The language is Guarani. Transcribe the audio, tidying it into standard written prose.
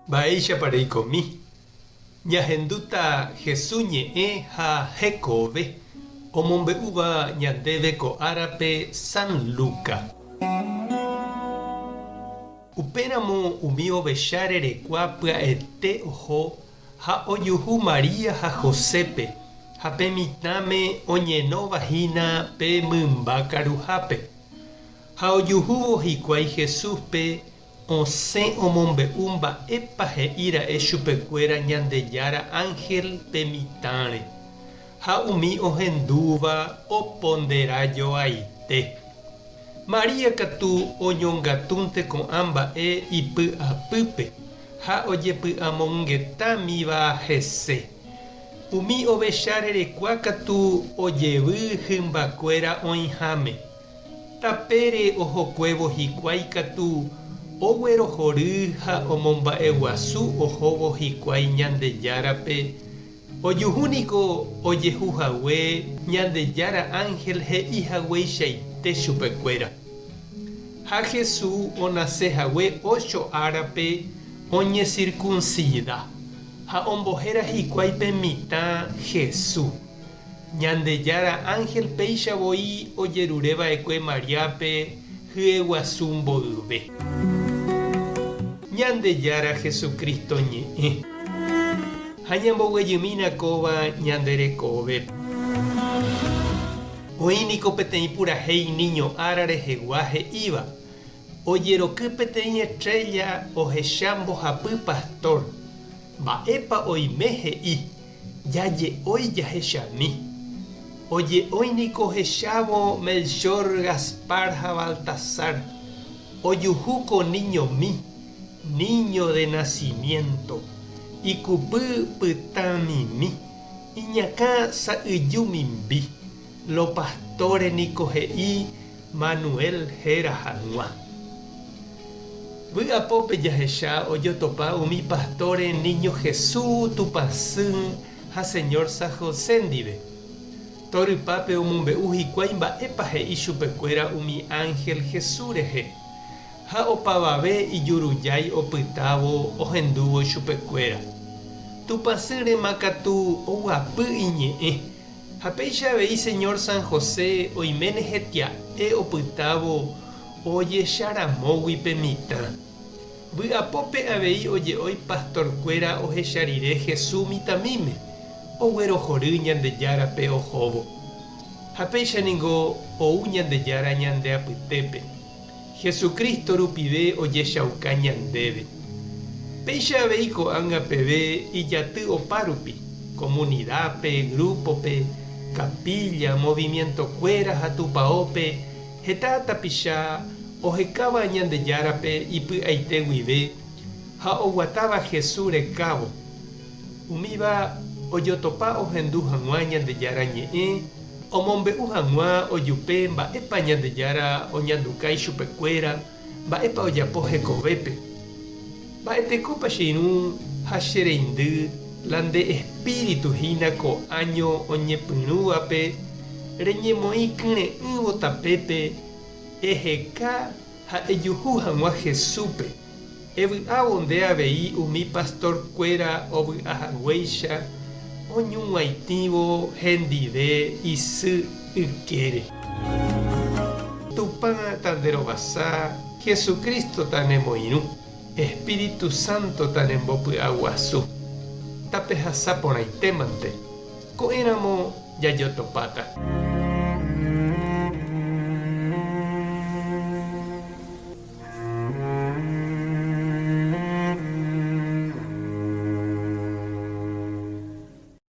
Mba'éichapa reikomi? Ñahendúta Hesu ñe'ẽ ha hekove omombe'úva ñandéve ko árape San Luca. Upéramo umi ovecha rerekua pya'ete oho ha ojuhu María ha Josépe ha pe mitãme oñenóva hína pe mymba karuhápe. Ha ojuhúvo hikuái Jesúspe Osẽ omombe'u mba'épa he'i ra'e chupekuéra Ñandejára ánhel pe mitãre, ha umi ohendúva opondera joaite. María katu oñongatúnte ko'ã mba'e ipy'apýpe ha ojepy'amongetámiva hese. Umi ovecha rerekua katu ojevy hymbakuéra oĩháme. Tapére ohokuévo hikuái katu oguerohory ha omomba'eguasu ohóvo hikuái Ñandejárape, ojuhu niko ojehu hague Ñandejára ánhel he'i hagueichaite chupekuéra. Ha Jesús onase hague ocho árape oñesirkunsida, ha ombohéra hikuái pe mitã Jesús. Ñandejára ánhel péicha voi ojerure va'ekue Mariápe hyeguasu mboyve. Ñandejára Jesucristo ñe'ẽ. Ha ñamboguejymína kóva ñande rekove. Oĩ niko peteĩ purahéi niño ára rehegua he'íva, Ojeroky peteĩ estrella ohecha mbohapy pastor. Mba'épa oime he'i Jaje'ói jahechami. Oje'ói niko ohechávo Melchor, Gaspar ha Baltasar. Ojuhu ko niñomi, niño de nacimiento, ikupy pytãmimi, iñakã sa'yju mimbi. Lo pastore niko he'i Manuel héra hag̃ua. Vy'apópe jahecha ojotopa umi pastore Niño Jesús, Tupãsy ha Señor San José ndive. Torypápe omombe'u hikuái mba'épa he'i chupekuéra umi ánhel Jesús rehe, ha opavave ijurujái opytávo ohendúvo chupekuéra. Tupãsy rema katu oguapy iñe'ẽ, ha péicha avei Señor San José oiméne hetia'e opytávo Ojecharamógui pe mitã. Vy'apópe avei oje'ói pastorkuéra ohecha rire Jesús mitãmíme, oguerohory Ñandejárape ohóvo. Ha péicha ningo ou Ñandejára ñande apytépe. Jesucristo rupive ojechauka ñandéve. Péicha avei ko'ág̃a peve ijaty opárupi, komunidápe, grúpope, kapílla, movimientokuéra ha tupaópe, Heta tapicha ohekáva Ñandejárape ipy'aite guive ha oguatáva Jesús rekávo. Umíva ojotopa ohendu hag̃ua Ñandejára Ñe'ẽ, omombe'u hag̃ua ojupe mba'épa Ñandejára oñanduka ichupekuéra, mba'épa ojapo hekovépe. Mba'etekópa che irũ ha che reindy la nde espíritu hína ko áño oñepyrũvape reñemoĩ kyre'ỹvo tapépe eheka ha ejuhu hag̃ua Jesúspe, evy'ávo nde avei umi pastor-kuéra ovy'a haguéicha oñug̃uaitĩvo hendive isy ykére. Tupã tanderovasa Jesucristo tanemoirũ, Espíritu Santo tanembopy'aguasu. Tapehasa porãitémante, ko'ẽramo jajotopáta.